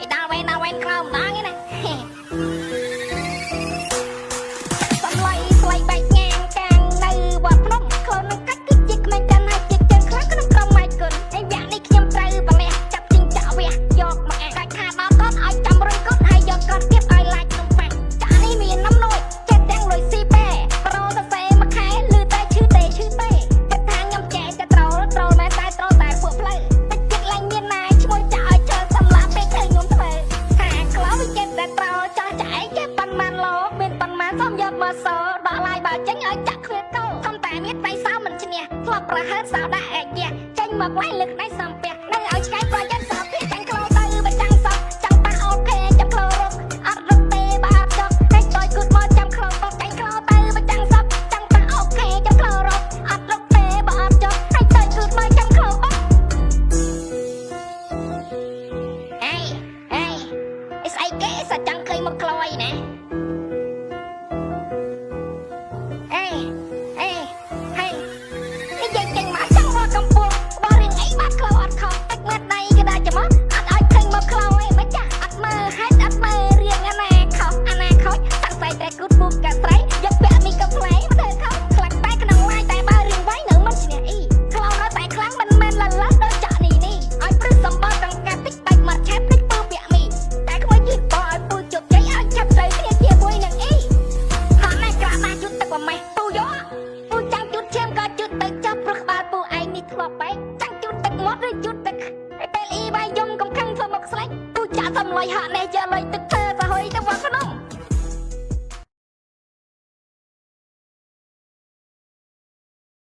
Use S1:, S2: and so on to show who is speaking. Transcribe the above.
S1: ឯដល់វែនដល់វែនក្លោម្ដងឯណា សំឡៃស្លៃបែកញ៉ាងកាងនៅវត្តភ្នំខ្លួននឹងកាច់គឺជាក្មេងកាន់ហើយជាជើងខ្លះក្នុងក្រុមម៉ៃគុណឯវគ្គនេះខ្ញុំត្រូវបលះចាប់ជីងចាក់វះយកមកអាកាច់ថាដល់កូនឲ្យចាំរុយកូនហើយយកកូនទៀតឲ្យឡាច់នំប៉័ងចាក់នេះមាននំនួយចេះទាំងលុយស៊ីពេប្រូសរសេរមួយខែលឺតែឈឺទេឈឺទេគិតថាខ្ញុំចេះតែត្រូលត្រូលមែនតែត្រូលតែពួកផ្លូវតិចទៀតឡើងមានណាយឈ្មោះចាក់ឲ្យជើសម្លាប់ពេកឃើញខ្ញុំធ្វើថាក្លោវាចេះតែត្រូលចាស់ចាក់អីចេះប៉ុន្មានឡូមានប៉ុន្មានសូមយកមកសដោះឡាយបើចេញឲ្យចាក់ខ្វៀលកោធំតែមានដៃសោមិនឈ្នះធ្លាប់ប្រហើតសោដាក់អាយះចេញមកឡាយលើកដៃសំពះនៅឲ្យឆ្កែប្រយ័ត្នសោភៀចាញ់ក្លោទៅបើចាំងសោះចាំងប៉ះអូខេចាំក្លោរកអត់រត់ទេបើអត់ចុកតែចយគូតមកចាំក្លោបចាញ់ក្លោទៅបើចាំងសោះចាំងប៉ះអូខេចាំក្លោរកអត់រត់ទេបើអត់ចុកតែចយគូតមកចាំក្លោបអេអេអីស្អីគេសាចាំងឃើញមកក្លោអីណាអេអេហេនិយាយចេញមកចង់មកកំពស់បើរឿងអីបាត់ក្លោអត់ខុសទឹកមាត់ដៃក៏ដាក់ច្រមុះអត់ឲ្យឃើញមកក្លោអីមិនចាស់អត់មើលហេតុអត់មើលរឿងអាណាខុសអាណាខូចសង្ស័យតែគូតពូកាស្រីយកពាក់មីកំ pl ែមកធ្វើខុសខ្លាំងតែក្នុងឡាយតែបើរឿងវៃនៅមិនឈ្នះអ៊ីក្លោនៅតែខ្លាំងមិនមែនលលដូចចាក់នេះនេះឲ្យព្រឹសសម្បល់កង្កាត់តិចបែកមាត់ឆេបតិចពូពាក់មីតែក្មួយយឺតបឲ្យពូជោគជ័យឲ្យឆាប់ទៅគ្នាជាមួយនឹងអ៊ីហត់ណាស់ក្រាបណាស់ជូតទឹកប្រម៉េះពូយកពូចាំងជូតឈាមក៏ជូតទៅចោះព្រោះក្បាលពូឯងនេះធ្លាប់បែកចាំងជូតទឹកមាត់ឬជូតទឹកពេលអ៊ី